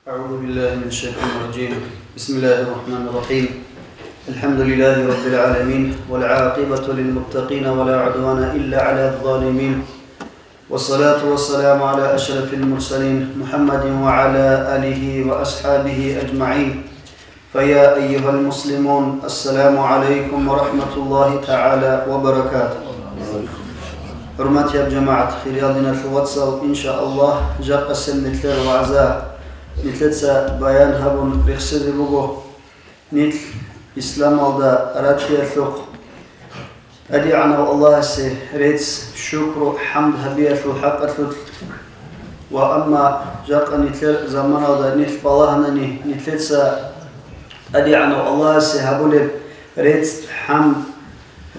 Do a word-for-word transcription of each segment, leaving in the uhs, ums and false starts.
أعوذ بالله من الشيطان الرجيم. بسم الله الرحمن الرحيم. الحمد لله رب العالمين، والعاقبة للمتقين، ولا عدوان إلا على الظالمين. والصلاة والسلام على أشرف المرسلين، محمد وعلى آله وأصحابه أجمعين. فيا أيها المسلمون، السلام عليكم ورحمة الله تعالى وبركاته. ХӀурматияб жамагӀат, хириял диналъул вацал, иншааллагь, жакъасеб нилъер вагӀза нилъеца баян гьабун рехсезе буго. Нилъ исламалда ратиялъухъ ТӀадегӀанав Аллагьасе рецц, шукру, хӀамд гьабиялъул хӀакъалъулъ. Ва амма жакъа нилъер заманалда нилъ балагьанани, нилъеца ТӀадегӀанав Аллагьасе гьабулеб рецц, хӀамд,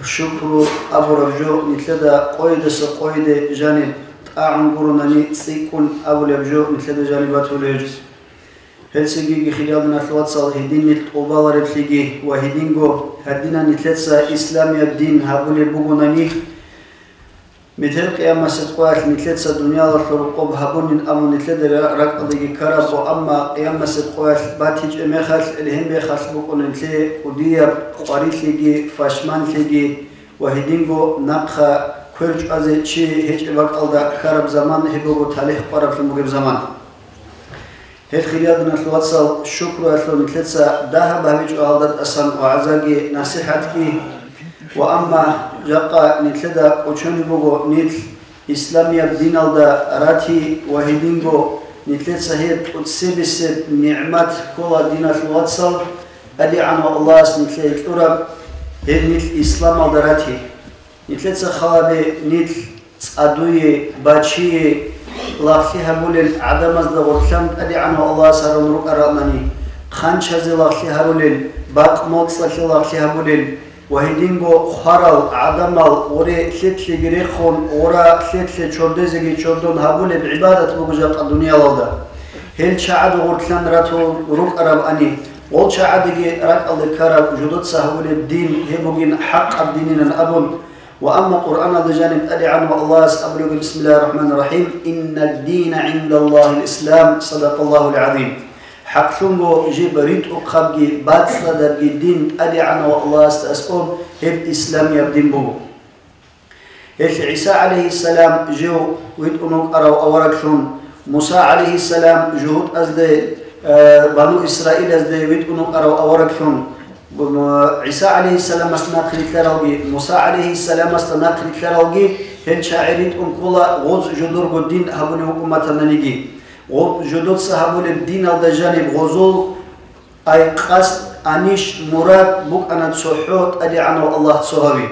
шукру абураб жо нилъеда къойидаса къойиде жаниб тӀагӀун гуронани, цӀикӀкӀун абулеб жо нилъеда жаниб батулеб гьечӀо. Гьелцинги, хириял диналъул вацал, гьедин нилъ тӀубалареблъиги ва гьединго гьадинан нилъеца исламияб дин гьабулеб бугонани, метер къиямасеб къоялъ нилъеца дуниялалъул рокъоб гьабунин абун нилъеда ра-, ракӀалдеги ккараб, ва амма къиямасеб къоялъ батичӀеб мехалъ, гьеб мехалъ букӀуна нилъее кӀудияб къварилъиги, пашманлъиги ва гьединго нахъа квер чӀвазе чи гьечӀеб бакӀалда ккараб заман, гьеб буго талихӀ къвараблъун бугеб заман. Гьел, хириял диналъул вацал, шукруялъул нилъеца дагьаб гьабичӀо гьалда тӀасан вагӀзаги насихӀатги. Ва амма жакъа нилъеда кӀочонеб буго нилъ исламияб диналда рати ва гьединго нилъеца гьеб тӀоцебесеб нигӀмат ккола, диналъул вацал, ТӀадегӀанав Аллагьас нилъее кьураб, гьеб нилъ исламалда рати. Нилъеца халабе нилъ цӀадуе, бачие лагълъи гьабулел гӀадамазда гъорлъан ТӀадегӀанав Аллагьас гьарун рукӀаранани, хъанчазе лагълъи гьарулел, бакъ-моцӀалъе лагълъи гьабулел ва гьединго хварал гӀадамал гъоре лъетлъеги рехун, гъора лъетлъе чордезеги чордон гьабулеб гӀибадат буго жакъа дуниялалда. Гьел чагӀаде гъорлъан ратун рукӀарабани, гъол чагӀадеги ракӀалде ккараб жодоца гьабулеб дин гьеб бугин хӀакъаб динилан абун, ва амма Къуръаналда жаниб ТӀадегӀанав Аллагьас абулеб: «Бисмиллагьир рахӀманир рахӀим, иннад-дина гӀиндаллагьил ислам, садакъаллагьул гӀазим». ХӀакълъунго жиб ритӀухъабги бацӀцӀадабги дин ТӀадегӀанав Аллагьасда аскӀоб гьеб исламияб дин буго. Гьелъ ГӀиса гӀалайгьиссалам жив витӀун вукӀарав авараглъун, Муса гӀалайгьиссалам жугьутӀазде, э, бану Исраилазде витӀун вукӀарав авараглъун, ГӀиса гӀалайгьиссаламас нахърилълъаралги, Муса гӀалайгьиссаламасда нахърилълъаралги гьел чагӀи ритӀун ккола, гъоз жодорго дин гьабулев вукӀун батананиги. Гъоб жодоца гьабулеб диналда жаниб гъозул ай къасд, анищ, мурад букӀана цохӀо ТӀадегӀанав Аллагь цо гьави.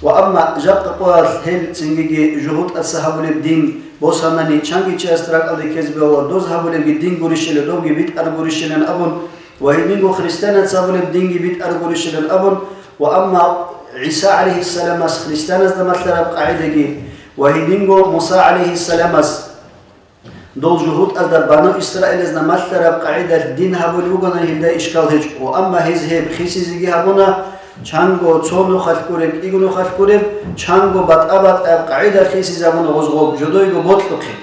Ва амма жакъа къоялъ гьел цинги жугьутӀаца гьабулеб дин босанани, чанги чиясда ракӀалде ккезе бегьула, доз гьабулебги дин гурищила, добги битӀар гурищилан абун, ва гьединго христианаца гьабулеб динги битӀар гурищилан абун, ва амма ГӀиса гӀалайгьиссаламас христианазда малъараб къагӀидаги ва гьединго Муса гӀалайгьиссаламас дол жугьутӀазда бану Исраилазда малъараб къагӀидалъ дин гьабулев вугони, гьелда ишкал гьечӀо. Амма гьез гьеб хисизеги гьабуна, чанго цо нухалъ гуреб, кӀиго нухалъ гуреб, чанго батӀа-батӀаяб къагӀидалъ хисизабуна гъоз гъоб жодойго бокьухъе.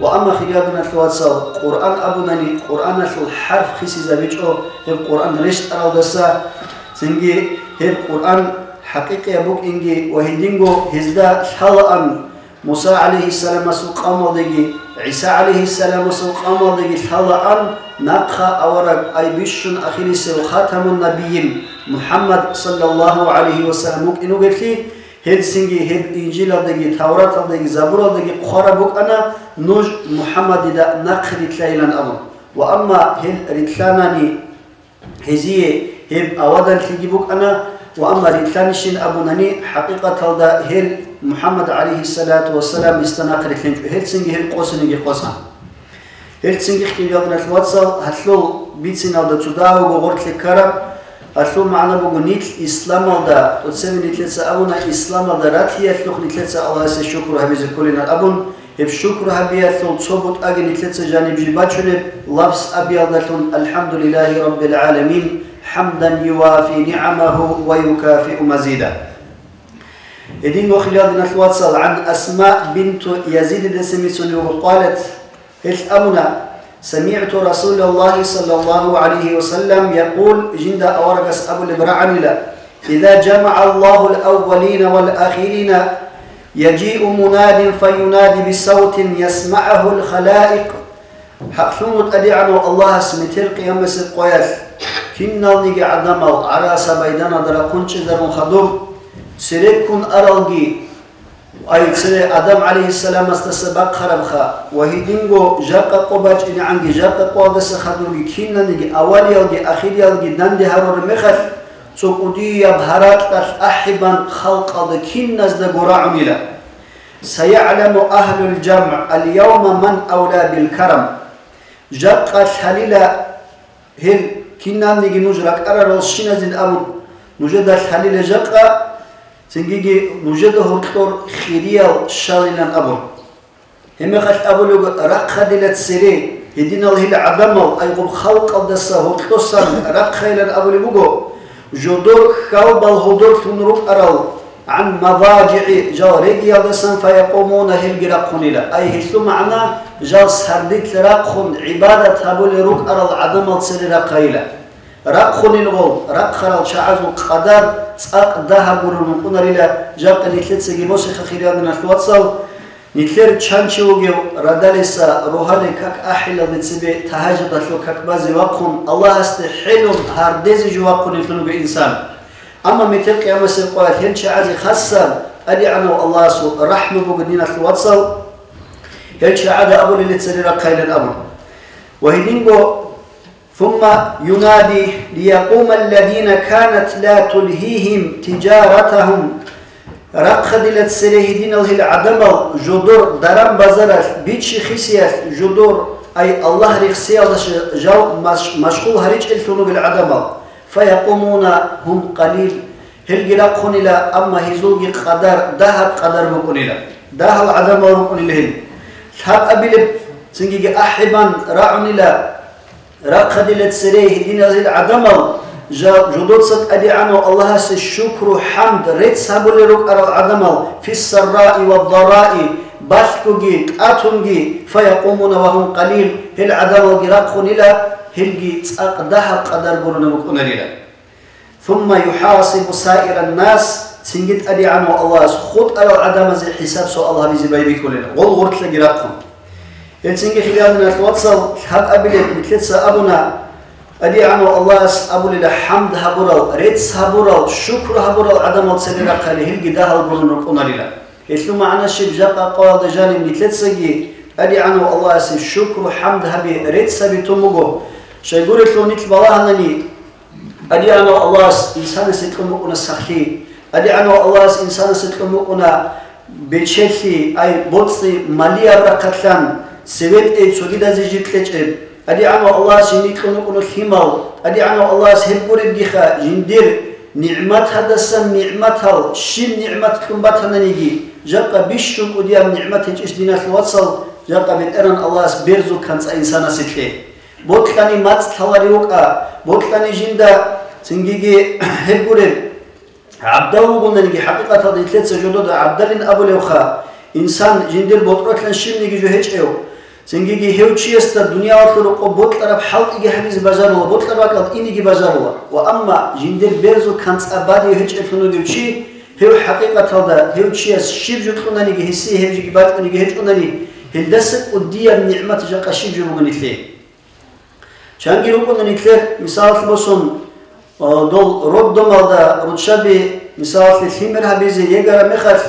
Ва амма, хириял диналъул вацал, Къуръан абунани, Къуръаналъул хӀарф хисизабичӀо гьеб Къуръан рещтӀаралдаса, цинги гьеб Къуръан хӀакъикъияб букӀинги ва гьединго гьезда лъалаан Муса гӀалайгьиссаламасул къавмалдаги, ГӀиса гӀалайгьиссаламасул къавмалдаги лъалаан нахъа авараг, ай бищун ахирисев хатамун набийин МухӀаммад саллаллагьу гӀалайгьи ва саллам вукӀин вугелъи, гьелцинги гьеб Инжилалдаги, Тавраталдаги, Забуралдаги хъвараб букӀана нуж МухӀаммадида нахъе рилълъайилан абун. Ва амма гьел рилълъанани, гьезие гьеб аваданлъиги букӀана, ва амма рилълъанищин абунани, хӀакъикъаталда гьел МухӀаммад гӀалайгьиссалату вассалам гьесда нахъ рилълъинчӀо, гьелцинги гьел къосиниги къосан. Гьелцинги, хириял диналъул вацал, гьалъул бициналда цо дагьабго гъорлъе ккараб, гьалъул магӀна буго, нилъ исламалда, тӀоцебе нилъеца абуна, исламалда ратиялъухъ нилъеца Аллагьасе шукру гьабизе кколилан абун, гьеб шукру гьабиялъул цо бутӀаги нилъеца жаниб жиб бачунеб, лафз абиялдалъун: «АлхӀамдулиллагьи раббил гӀаламин, хӀамдан ювафи нигӀамагьу ва юкафиу мазида». Гьединго, хириял диналъул вацал, гӀан Асма бинту Язидидаса бицунеб буго, къалат, гьелъ абуна: سمعت رسول الله صلى الله عليه وسلم يقول, жинда аварагас абулеб рагӀанила: إذا جمع الله الأولين والآخرين يجيء مناد فينادي بصوت يسمعه الخلائق. ХӀакълъун ТӀадегӀанав Аллагьас метер къиямасеб къоялъ киналниги гӀадамал гӀарасаб майданалда рахъун чӀезарун хадур, цереккун аралги, ай, цере Адам гӀалайгьиссаламасдаса бахъарабха ва гьединго жакъа къо бачӀинегӀанги жакъа къоялдаса хадурги киналниги авалиялги ахириялги данде гьарураб мехалъ, цо кӀудияб гьаракьалъ ахӀи бан халкъалда киназдаго рагӀунила: سيعلم أهل الجمع اليوم من أولى بالكرم. Жакъа лъалила гьел киналниги нуж ракӀараралщиназин абун, нужеда лъалила жакъа, цингиги нужеда гьоркьор хириял щалилан абун. Гьеб мехалъ абулеб: рахъадила цере, гьединал гьел гӀадамал, айгъуб халкъалдаса гьоркьосан рахъайилан абулеб буго, жодор хьалбал гьодорлъун рукӀарал, عن المضاجع, жал региялдасан, فيقومون, гьелги рахъунила. Ай, гьелъул магӀна, жал сардилъ рахъун гӀибадат гьабулел рукӀарал гӀадамал цере рахъайила. Рахъунил гъол, рахъарал чагӀазул къадар цӀакъ дагьаб гурун рукӀунарила, жакъа нилъецаги босиха, хириял диналъул вацал, нилъер чан чи вугев радалиса рогьалил как ахӀилалде цебе тагьажудалъул как базе вахъун, Аллагьасде хӀелун гьардезе жо вахъунеллъун вуго инсан. Амма метер къиямасеб къоялъ гьел чагӀазе хасаб ТӀадегӀанав Аллагьасул рахӀму буго, диналъул вацал, гьел чагӀада абулел цере рахъайилан абун. Ва гьединго ثم ينادي ليقوم الذين كانت لا تلهيهم تجارتهم. Рахъадила цере гьединал гьел гӀадамал жодор даран-базаралъ, бичи-хисиялъ жодор, ай, Аллагь рехсеялда жал маш-, машгъул гьаричӀеллъун ругел гӀадамал. فيقومون هم قليل. Гьелги рахъунила, амма гьезулги къадар, дагьаб къадар букӀунила. Дагьал гӀадамал рукӀунила гьел. Лъабабилеб цинги ахӀи бан рагӀунила. Рахъадила цере гьединал гьел гӀадамал жа-, жодоца ТӀадегӀанав Аллагьасе шукру-хӀамд, рецц гьабулел рукӀарал гӀадамал, في السراء والضراء, балъгоги, тӀатунги, فيقومون وهم قليل, гьел гӀадамалги рахъунила, гьелги цӀакъ дагьаб къадар гурони букӀунарила. ثم يحاسب سائر الناس, цинги ТӀадегӀанав Аллагьас хутӀарал гӀадамазе хӀисаб-суал гьабизе байбихьулел, гъол гъоркьаги рахъун. Гьелцинги, хириял диналъул вацал, лъабабилеб нилъеца абуна, ТӀадегӀанав Аллагьас абулила хӀамд гьабурал, рецц гьабурал, шукру гьабурал гӀадамал цере рахъали, гьелги дагьал гурони рукӀунарила. Гьелъул магӀна щиб? Жакъа къоялда жаниб нилъецаги ТӀадегӀанав Аллагьасе шукру-хӀамд гьаби, рецц гьаби тун буго. Щайгурелъул нилъ балагьанани, ТӀадегӀанав Аллагьас инсанасе кьун букӀуна сахлъи. ТӀадегӀанав Аллагьас инсанасе кьун букӀуна бечелъи, ай, боцӀи, малияб рахъалъан, цеве тӀей цогидазе жиб кьечӀеб. ТӀадегӀанав Аллагьас жиндие кьун букӀуна лъимал. ТӀадегӀанав Аллагьас гьеб гуребгиха жиндир нигӀматадасан нигӀматал, щиб нигӀмат кьун батананиги, жакъа бищун кӀудияб нигӀмат гьечӀищ, диналъул вацал, жакъа БетӀергьан Аллагьас берзул канцӀа инсанасе кье. Бокьани мацӀ лъаларев вукӀа, бокьани жинда цингиги гьеб гуреб. ГӀабдал вугонаниги, хӀакъикъаталда нилъеца жодода гӀабдалин абулевха, инсан жиндир ботӀролъан щибниги жо гьечӀев. Цингиги гьев чиясда дуниялалъул рокъоб бокьараб хӀалтӀиги гьабизе бажарула, бокьараб бакӀалде инеги бажарула. Ва амма жиндир берзул канцӀа бадив гьечӀеблъун вугев чи, гьев хӀакъикъаталда гьев чияс щиб жо кьунаниги, гьесие гьеб жоги бачӀунеги гьечӀонани, гьелдаса кӀудияб нигӀмат жакъа щиб жо бугони нилъее. Чанги рукӀуна нилъер, мисалалъе босун, а, дол роддомалда руччаби, мисалалъе, лъимер гьабизе егараб мехалъ,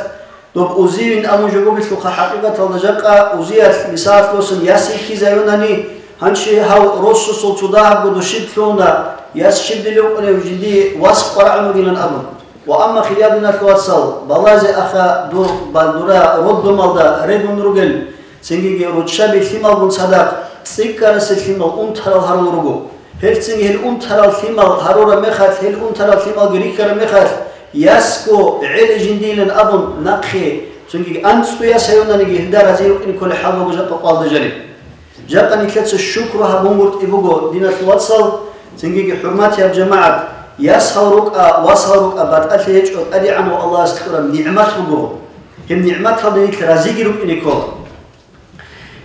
доб узивин абун жо бугелъулха, хӀакъикъаталда жакъа узиялъ, мисалалъе босун, яс рихьизаюнани, гьанчи гьав росасул цо дагьабго душиб лъугьуна, яс щиб дилев вукӀунев жиндие вас къварагӀун вугилан абун. Ва амма, хириял диналъул вацал, балазе аха дур балдура роддомалда регун ругел, цингиги руччаби лъималгун цадахъ цӀикӀкӀарасе лъимал унтарал гьарулел руго. Гьелцинги гьел унтарал лъимал гьарураб мехалъ, гьел унтарал лъималги рихьараб мехалъ, ясго гӀели жиндилан абун нахъе, цингиги анцӀго яс гьаюнаниги гьелда рази рукӀине кколеб хӀал буго жакъа къоялда жаниб. Жакъа нилъеца шукру гьабунгутӀи буго, диналъул вацал, цингиги хӀурматияб жамагӀат, яс гьал рукӀа, вас гьал рукӀа батӀалъи гьечӀо, ТӀадегӀанав Аллагьас кьураб нигӀмат буго. Гьеб нигӀматалда нилъ разиги рукӀине ккола.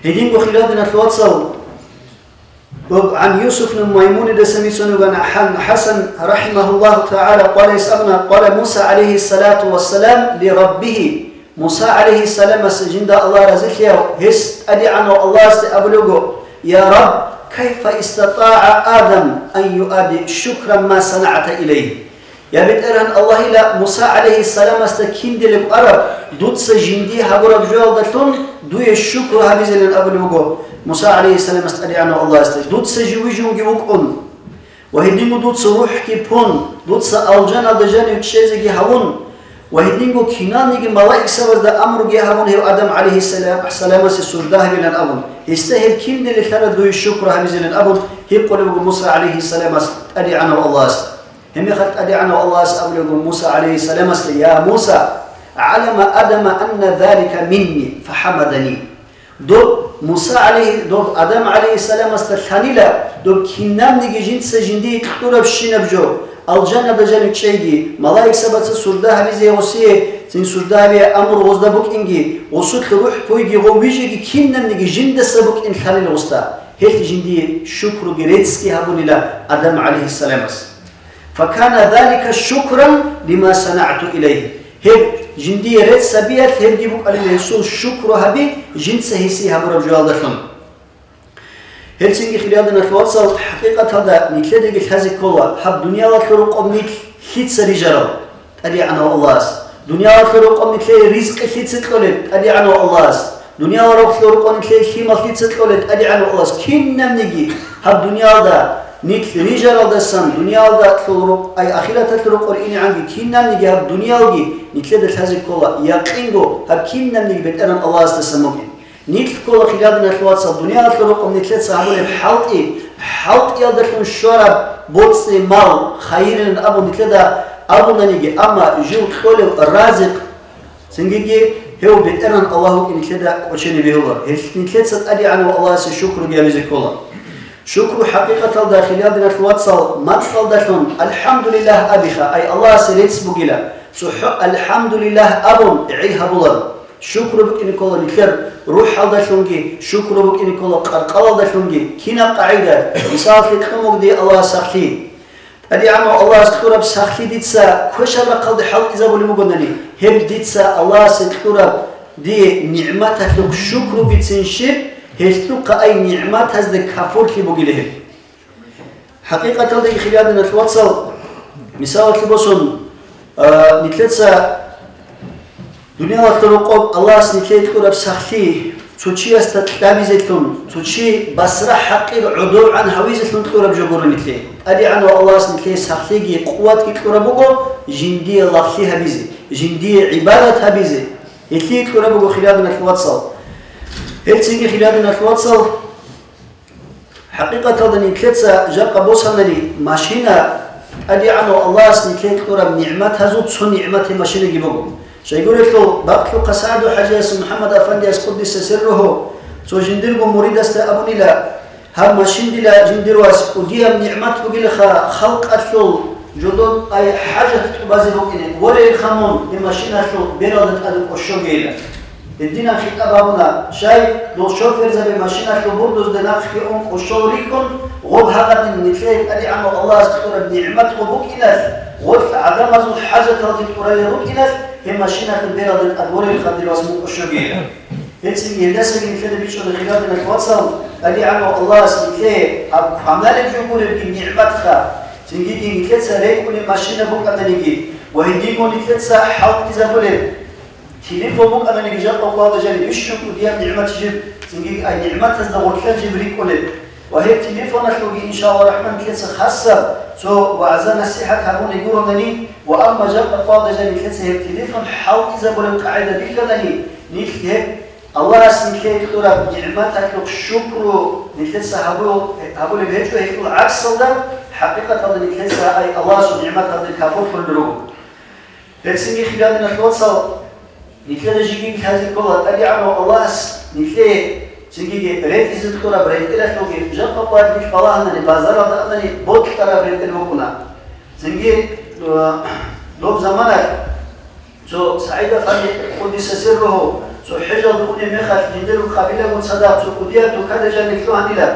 Гьединго, хириял диналъул вацал, Доб гӀан Юсуф ибн Маймунидаса бицунеб бугони, гьан ХӀасан, рахимагьуллагьу тагӀала, къала, гьес абуна, къала Муса, гӀалайгьиссалату вассалам, ли Раббигьи, Муса, гӀалайгьиссаламас, жинда Аллагь разилъаяв, гьес ТӀадегӀанав Аллагьасде абулеб буго: «Я Рабб, кайфа истатӀагӀа Адам ан юадди шукран ма санагӀта илайгьи?» Я БетӀергьан Аллагьила, Муса, гӀалайгьиссаламасда киндилеб кӀвараб, дуца жиндие гьабураб жоялдалъун дуе шукру гьабизилан абулеб буго Муса, гӀалайгьиссаламас, ТӀадегӀанав Аллагьасде: «Дуца живжунги вукӀун». Ва гьединго дуца рухӀги пун, дуца алжаналда жанив чӀезеги гьавун, ва гьединго киналниги малаикзабазда амруги гьабун, гьев Адам гӀалайгьиссалам-, саламасе сужда гьабилан абун, гьесда гьеб киндилелъара дуе шукру гьабизилан абун, гьикъулеб буго Муса гӀалайгьиссаламас ТӀадегӀанав Аллагьас. Гьебмехалъ ТӀадегӀанав Аллагьас абулеб буго Муса гӀалайгьиссаламасда: «Я Муса, гӀалама Адама анна залика минни, фахӀамадани». Доб Муса гӀалайгьи-, доб Адам гӀалайгьиссаламасда лъанила, доб кинабниги жинца жиндие кьурабщинаб жо, алжаналда жанив чӀейги, малаикзабаца сужда гьабизе гъосие, цин сужда гьабие амру гъозда букӀинги, гъосулъ рухӀ пуйги, гъов вижиги, кинабниги жиндаса букӀин лъанила гъосда. Гьелъ жиндие шукруги реццги гьабунила Адам гӀалайгьиссаламас. «Факана залика шукран лима санагӀту илайгьи». Гьеб жиндие рецц гьабиялъ гьебги букӀанила гьесул шукру гьаби жинца гьесие гьабураб жоялдалъун. Гьелцинги, хириял диналъул вацал, хӀакъикъаталда нилъедаги лъазе ккола гьаб дуниялалъул рокъоб нилъ лъица рижарал, ТӀадегӀанав Аллагьас. Дуниялалъул рокъоб нилъее ризкъи лъица кьолеб, ТӀадегӀанав Аллагьас. Дуниялалъул рокъоб нилъее лъимал лъица кьолеб, ТӀадегӀанав Аллагьас. Кинабниги гьаб дуниялда нилъ рижаралдасан, дуниялалъул рокъ-, ай, ахираталъул рокъор инегӀанги кинабниги гьаб дуниялги нилъеда лъазе ккола, якъинго гьаб кинабниги БетӀергьан Аллагьасдасан букӀин. Нилъ ккола, хириял диналъул вацал, дуниялалъул рокъоб нилъеца гьабулеб хӀалтӀи, хӀалтӀиялдалъун щвараб боцӀи-мал хайирилан абун нилъеда абунаниги, амма жив кьолев разикъ, цинги гьев БетӀергьан Аллагь вукӀин нилъеда кӀочене бегьула. Гьелъ нилъеца ТӀадегӀанав Аллагьасе шукруги гьабизе ккола. Шукру хӀакъикъаталда, хириял диналъул вацал, мацӀалдалъун «АлхӀамдулиллагь» абиха, ай Аллагьасе рецц бугила, цохӀо «АлхӀамдулиллагь» абун гӀи гьабуларо. Шукру букӀине ккола нилъер рухӀалдалъунги, шукру букӀине ккола къаркъалалдалъунги. Кинаб къагӀида? Мисалалъе, кьун буго дие Аллагьас сахлъи. ТӀадегӀанав Аллагьас кьураб сахлъи дица квешаб рахъалде хӀалтӀизабулеб бугонани, гьеб дица Аллагьасе кьураб дие нигӀматалъухъ шукру бицин щиб, гьелъухъа ай нигӀматазде кафурлъи бугила гьеб. ХӀакъикъаталдаги, хириял диналъул вацал, мисалалъе босун, а, нилъеца дуниялалъул рокъоб Аллагьас нилъее кьураб сахлъи цо чиясда кьабизелъун, цо чи басра хӀакъир гӀодовгӀан гьавизелъун кьураб жо гуро нилъее. ТӀадегӀанав Аллагьас нилъее сахлъиги къуватги кьураб буго жиндие лагълъи гьабизе, жиндие гӀибадат гьабизе. Гьелъие кьураб буго, хириял диналъул вацал. Гьелцинги, хириял диналъул вацал, хӀакъикъаталда нилъеца жакъа босанани, машина, ТӀадегӀанав Аллагьас нилъее кьураб нигӀматазул цо нигӀматги машинаги буго. Щайгурелъул, бакълъухъа СагӀду-хӀажияс МухӀаммад-афандияс, къуддиса сирругьу, цо жиндирго муридасда абунила: «Гьаб машин дила, жиндир вас, кӀудияб нигӀмат бугилаха халкъалъул жодон, ай, хӀажат тӀубазе букӀине, волейилха мун гьеб машиналъул бералда тӀаде кӀощогейилан». Гьединаб хитӀаб гьабуна, щай, дол шоферзаби машиналъул бурдузда нахъги ун кӀощол рихьун, гъоб гьагъадин нилъее ТӀадегӀанав Аллагьас кьураб нигӀмат гъоб букӀиналъ, гъолъ гӀадамазул хӀажаталги тӀуралел рукӀиналъ, гьеб машиналъул бералда тӀад волейилха дир вас мун кӀощогейилан. Гьелцинги гьелдасаги нилъеда бичӀчӀуна, хириял диналъул вацал, ТӀадегӀанав Аллагьас нилъее гьаб кваналеб жо гуребги нигӀматха, цинги нилъеца рекӀунеб машина букӀананиги ва гьединго нилъеца хӀалтӀизабулеб телефон букӀананиги, жакъа къоялда жаниб, бищун кӀудияб нигӀмат жиб, цинги ай нигӀматазда гъоркьа жиб рикӀкӀунеб. Ва гьеб телефоналъулги, иншааллагь рахӀман, нилъеца хасаб цо вагӀза-насихӀат гьабуни гуронани, ва амма жакъа къоялда жаниб нилъеца гьеб телефон хӀалтӀизабулеб къагӀида бихьанани, нилъ гьеб Аллагьас нилъее кьураб нигӀматалъухъ шукру нилъеца гьабу-, гьабулеб гьечӀо, гьелъул гӀаксалда, хӀакъикъаталда нилъеца ай Аллагьасул нигӀматалде кафурлъун руго. Гьелцинги, хириял диналъул вацал, нилъеда жеги лъазе ккола ТӀадегӀанав Аллагьас нилъее цинги ретӀизе кьураб ретӀелалъулги. Жакъа къоялъ нилъ балагьанани, базаралда анани, бокьараб ретӀел букӀуна. Цинги, э, доб заманалъ цо СагӀид-афанди, къуддиса сирругьу, цо хӀежалде унеб мехалъ, жиндирго къабилагун цадахъ цо кӀудияб тукада жаниб лъугьанила.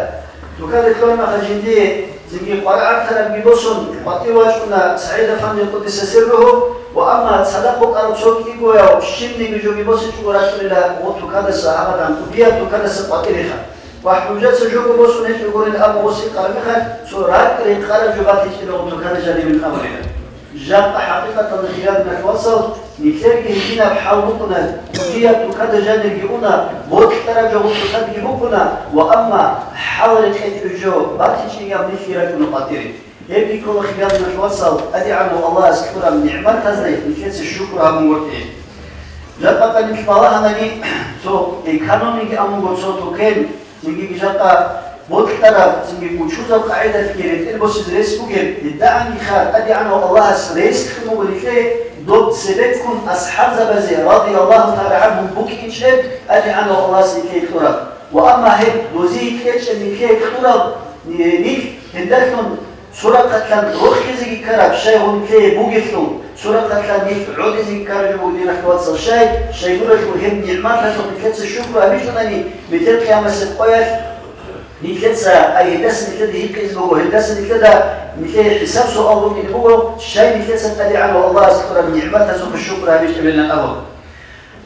Тукаде кколеб мехалъ жиндие цинги къваригӀарабги босун, къватӀив вачӀуна СагӀид-афанди къуддиса сирругьу, ва амма цадахъ вукӀарав цо кӀигояв щибниги жоги босичӀого рачӀунила гъо тукадаса, гьабадан кӀудияб тукадаса къватӀиреха. Ва хӀужаца жого босун гьечӀого гурин абун гъос гьикъараб мехалъ, цо ракӀ рекъараб жо батичӀила гъо тукада жанибин абулила. Жакъа хӀакъикъаталда, хириял диналъул вацал, нилъерги гьединаб хӀал букӀуна, кӀудияб тукада жанирги уна, бокьараб жо гъо тукадги букӀуна, ва амма хӀал рекъечӀеб жо батичӀеб нилъги рачӀуна къватӀире. Гьебги ккола, хириял диналъул вацал, ТӀадегӀанав Аллагьас кьураб нигӀматазда нилъеца шукру гьабун гуртӀи. Жакъа нилъ балагьанани, цо экономиги амуго цо тукел, цинги жакъа бокьараб, цинги учузаб къагӀидалъги ретӀел босизе рес бугеб, гьедагӀанги хъа ТӀадегӀанав Аллагьас рес кьун буго нилъее, доб цебеккун асхӀабзабазе, радияллагьу тагӀала гӀангьум, букӀинчӀеб ТӀадегӀанав Аллагьас нилъее кьураб. Ва амма гьеб дозие кьечӀеб нилъее кьураб, нилъ гьелдалъун цо рахъалъан рохизеги ккараб щай гъо нилъее бугелъул, цо рахъалъан нилъ гӀодизеги ккараб жо буго, диналъул вацал, щай, щайгурелъул гьеб нигӀматалъухъ нилъеца шукру гьабичӀунани, метер къиямасеб къоялъ нилъеца, ай, гьелдаса нилъеда гьикъизе буго, гьелдаса нилъеда, нилъее хӀисаб-суал букӀине буго, щай нилъеца ТӀадегӀанав Аллагьас кьураб нигӀматазухъе шукру гьабичӀебилан абун.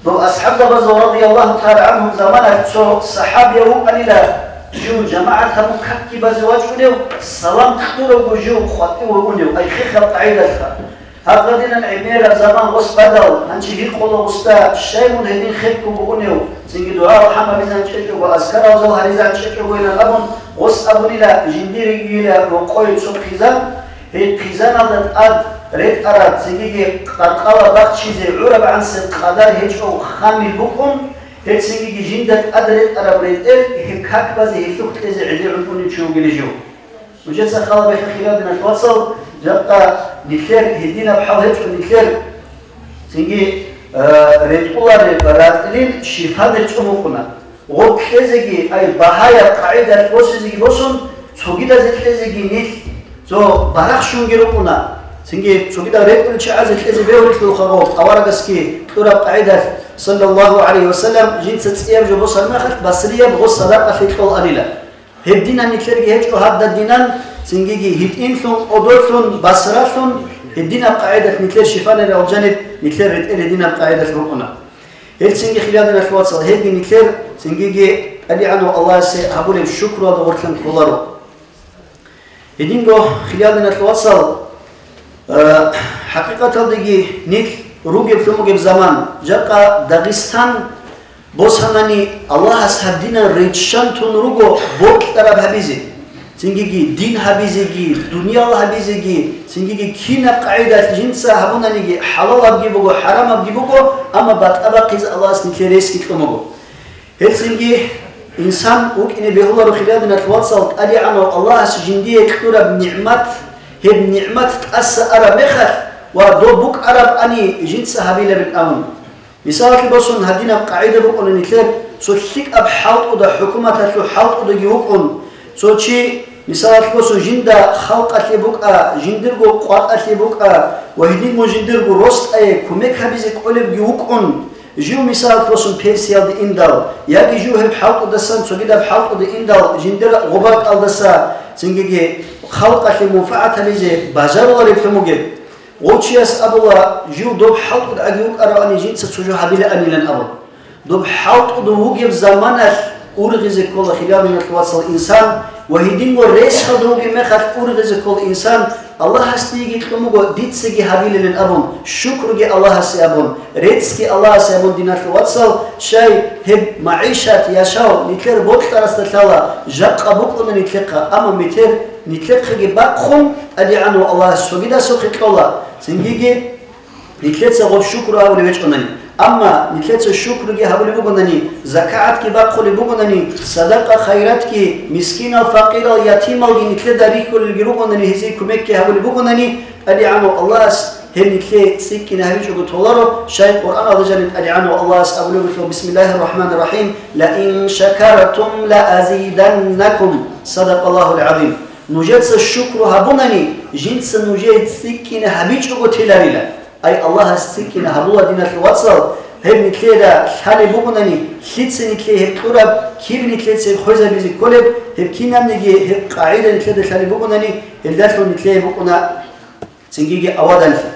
Дов асхӀабзабазул, радияллагьу тагӀала гӀангьум, заманалъ цо сахӀабияв вукӀанила, жив жамагӀат гьабун какги базе вачӀунев, салам кьуравго жив къватӀиве унев, ай, хехаб къагӀидалъха. Гьаб гъадинан гӀемераб заман гъос бадал, гьанже гьикъула гъосда, щай мун гьедин хеккун бугунев, цинги дугӀа-алхӀам гьабизан чӀечӀого, азкар-авзал гьаризан чӀечӀогойилан абун, гъос абунила, жиндиригийила рокъое цо хъизан, гьей хъизаналда тӀад ретӀараб, цинги къаркъала бахчизе гӀураб гӀанасеб къадар гьечӀо хамил букӀун, гьей цинги жинда тӀад ретӀараб ретӀел гьеб как базе гьелъухъ кьезе гӀедегӀун унев чи вугилищ жив. Нужеца хал бихьа, хириял диналъул вацал, жакъа нилъер гьединаб хӀал гьечӀо, нилъер цинги, э, ретӀулареб ратӀлил шифанир цӀун букӀуна. Гъоб кьезеги, ай, багьаяб къагӀидалъ босизеги босун, цогидазе кьезеги нилъ цо барахщунги рукӀуна. Цинги цогидал ретӀулел чагӀазе кьезе бегьулелъулха гъоб, аварагасги кьураб къагӀидалъ, саллаллагьу гӀалайгьи ва саллам, жинца цӀияб жо босараб мехалъ, басрияб гъос садакъалъе кьол абила. Гьеб динан нилъерги гьечӀо гьадаб динан, цинги гьитӀинлъун, кӀодолъун, басралъун, гьединаб къагӀидалъ нилъер шифанирал жаниб, нилъер ретӀел гьединаб къагӀидалъ рукӀуна. Гьелцинги, хириял диналъул вацал, гьебги нилъер, цинги ТӀадегӀанав Аллагьасе гьабулеб шукруялда гъорлъан кколаро. Гьединго, хириял диналъул вацал, э, хӀакъикъаталдаги нилъ ругеб-лъумугеб заман, жакъа Дагъистан босанани, Аллагьас гьадинан риччан тун руго бокьараб гьабизе, цингиги дин гьабизеги, дуниял гьабизеги, цингиги кинаб къагӀидалъ жинца гьабунаниги, хӀалалабги буго, хӀарамабги буго, амма батӀа бахъизе Аллагьас нилъее ресги кьун буго. Гьелцинги инсан вукӀине бегьуларо, хириял диналъул вацал, ТӀадегӀанав Аллагьас жиндие кьураб нигӀмат, гьеб нигӀмат тӀаса араб мехалъ ва доб букӀарабани жинца гьабиларин абун. Мисалалъе босун, гьадинаб къагӀида букӀуна нилъер, цо лъикӀаб хӀалтӀуда, хӀукуматалъул хӀалтӀудаги вукӀун, цо чи, мисалалъе босун, жинда халкъалъе букӀа, жиндирго къватӀалъе букӀа ва гьединго жиндирго росдае кумек гьабизе кӀолебги вукӀун, жив, мисалалъе босун, пенсиялде индал, яги жив гьеб хӀалтӀудасан цогидаб хӀалтӀуде индал, жиндир гъоб бакӀалдаса, цингиги халкъалъе мунфагӀат гьабизе бажарулареблъун бугеб. Гъов чияс абула, жив доб хӀалтӀудагӀаги вукӀаравани, жинца цо жо гьабилаанилан абун. Доб хӀалтӀуда вугеб заманалъ ургъизе ккола, хириял диналъул вацал, инсан ва гьединго ресалда вугеб мехалъ ургъизе ккола инсан, Аллагьасдеги кьун буго дицаги гьабилилан абун, шукруги Аллагьасе абун, реццги Аллагьасе абун, диналъул вацал, щай гьеб магӀишат, яшав, нилъер бокьарасда лъала, жакъа букӀуна нилъехъа, амма метер нилъехъеги бахъун, ТӀадегӀанав Аллагьас цогидасухъе кьола, цингиги нилъеца гъоб шукру гьабулеб гьечӀонани. Амма нилъеца шукруги гьабулеб бугонани, закагӀатги бахъулеб бугонани, садакъа-хайратги, мискинал-факъирал, ятималги нилъеда рихьулелги ругонани, гьезие кумекги гьабулеб бугонани, ТӀадегӀанав Аллагьас гьеб нилъее цӀикӀкӀине гьабичӀого толаро, щай Къуръаналда жаниб ТӀадегӀанав Аллагьас абулеб буго: «Бисмиллагьир рахӀманир рахӀим, ла ин шакартум ла азиданнакум». Садакъаллагьул гӀазим. Нужеца шукру гьабунани, жинца нужее цӀикӀкӀине гьабичӀого теларила. Ай, Аллагьас цӀикӀкӀине гьабула, диналъул вацал, Гьеб нилъеда лъалеб бугонани, лъица нилъее гьеб кьураб, киб нилъеца гьеб хвезабизе кколеб, гьеб кинабниги гьеб къагӀида нилъеда лъалеб бугонани, гьелдалъун нилъее букӀуна цингиги аваданлъи.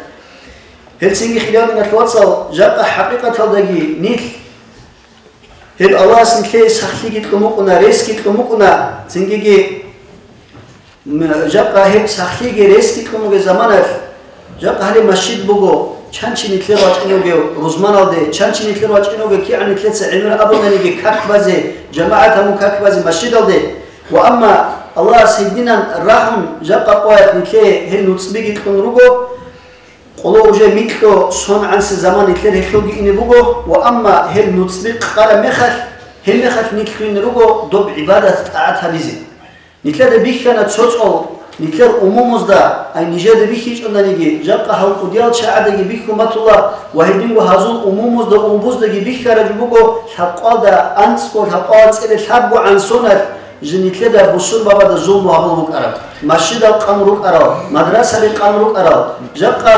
Гьелцинги, хириял диналъул вацал, жакъа хӀакъикъаталдаги нилъ гьеб Аллагьас нилъее сахлъиги кьун букӀуна, ресги кьун букӀуна, цингиги М, жакъа гьеб сахлъиги ресги кьун бугеб заманалъ, жакъа гьале масжид буго, чан чи нилъер вачӀун вугев рузманалде, чан чи нилъер вачӀун вугев кигӀан нилъеца гӀемер абунаниги как базе, жамагӀат гьабун как базе масжидалде. Ва амма Аллагьас гьединан рагьун, жакъа къоялъ нилъее гьел нуцӀбиги кьун руго, къоло уже микьго сонгӀанси заман нилъер гьелъулги ине буго, ва амма гьел нуцӀби къараб мехалъ, гьеб мехалъ нилъ дуйне руго доб гӀибадат-тӀагӀат гьабизе. Нилъеда бихьана цо цӀол, нилъер умумузда, ай нижеда бихьичӀонаниги, жакъа гьал кӀудиял чагӀадаги бихьун батула ва гьединго гьазул умумузда, умбуздаги бихьараб буго лъабкъоялда анцӀго, лъабкъоялда цӀере лъабгогӀан соналъ жи нилъеда бусурбабазда зулму гьабулеб букӀараб, масжидал къан рукӀарал, мадрасаби къан рукӀарал, жакъа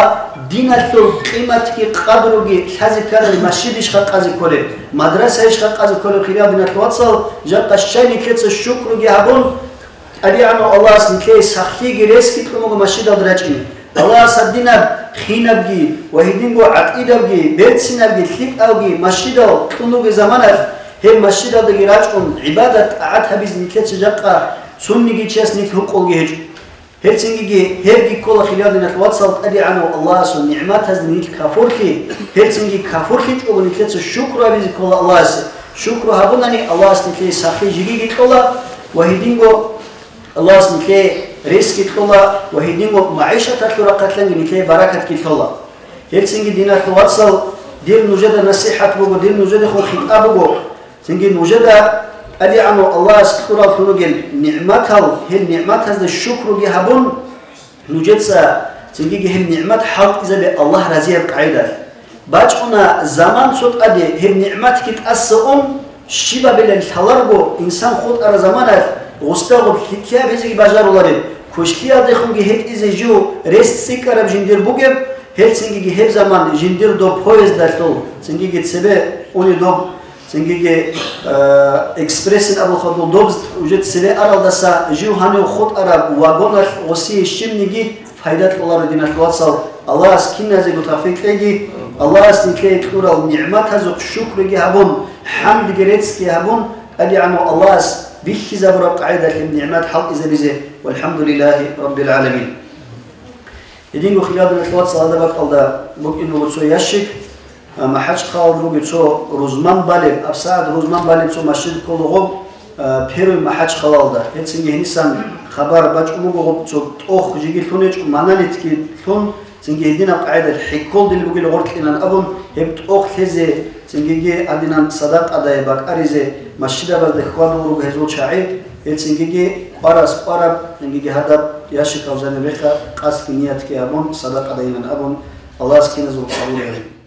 диналъул къиматги къадруги лъазе ккарали масжидищха къазе кколеб, мадрасайищха къазе кколеб, хириял диналъул вацал, жакъа щай нилъеца шукруги гьабун, ТӀадегӀанав Аллагьас нилъее сахлъиги ресги кьун буго масжидалда рачӀине. Аллагьас гьадинаб хинабги ва гьединго гӀатӀидабги, берцинабги, лъикӀабги масжидал кьун ругел заманалъ, гьеб масжидалдаги рачӀун гӀибадат-тӀагӀат гьабизе нилъеца жакъа цониги чияс нилъ гьукъулги гьечӀо. Гьелцингиги гьебги ккола, хириял диналъул вацал, ТӀадегӀанав Аллагьасул нигӀматазде нилъ кафурлъи, гьелцинги кафурлъичӀого нилъеца шукру гьабизе ккола Аллагьасе. Шукру гьабунани, Аллагьас нилъее сахлъи жигиги кьола ва гьединго Аллагьас нилъее ресги кьола ва гьединго магӀишаталъул рахъалъанги нилъее баракатги лъола. Гьелцинги, диналъул вацал, дир нужеда насихӀат буго, дир нужедехун хитӀаб буго. Цинги нужеда ТӀадегӀанав Аллагьас кьураллъун ругел нигӀматал, гьел нигӀматазда шукруги гьабун, нужеца цингиги гьеб нигӀмат хӀалтӀизабе Аллагь разияб къагӀидалъ. БачӀуна заман цо тӀаде, гьеб нигӀматги тӀаса ун, щибабилан лъаларго, инсан хутӀараб заманалъ гъустагъуб лъикӀлъи гьабизеги бажарулареб, квешлъиялдехунги гьетӀизе жив рес цӀикӀкӀараб жиндир бугеб, гьелцингиги гьеб заман жиндир доб поездалъул, цингиги цебе уни доб Цингиги, э, экспрессин абулха дол доб уже цеве аралдаса жив гьанив хутӀараб вагоналъ гъосие щибниги пайда кьоларо, диналъул вацал. Аллагьас киназего тавфикъ кьеги, Аллагьас нилъее кьурал нигӀматазухъ шукруги гьабун, хӀамдги реццги гьабун, ТӀадегӀанав Аллагьас бихьизабураб къагӀидалъ нигӀмат хӀалтӀизабизе. ВалхӀамдулиллагьи раббил гӀаламин. Гьединго, хириял диналъул вацал, гьадаб бакӀалда букӀин буго цо ящик, а, МахӀачхъалалда буго цо рузман балеб, абсагӀат рузман балеб цо масжид ккола гъоб, а, Первый МахӀачхъалалда. Гьецинги гьенисан хабар бачӀун буго гъоб цо тӀох жиги лъун гьечӀо, монолитги лъун, цинги гьединаб къагӀидалъ хӀикколдили бугел гъоркьилан абун, гьеб тӀох лъезе, цингиги гьадинан садакъадай бакӀаризе масжидабазда хьвадул руго гьезул чагӀи, гьецинги кӀварас кӀвараб, цингиги гьадаб ящикал жаниб рехъа, къасдги ниятги гьабун, садакъадайилан абун, Аллагьас киназул къабул гьарин.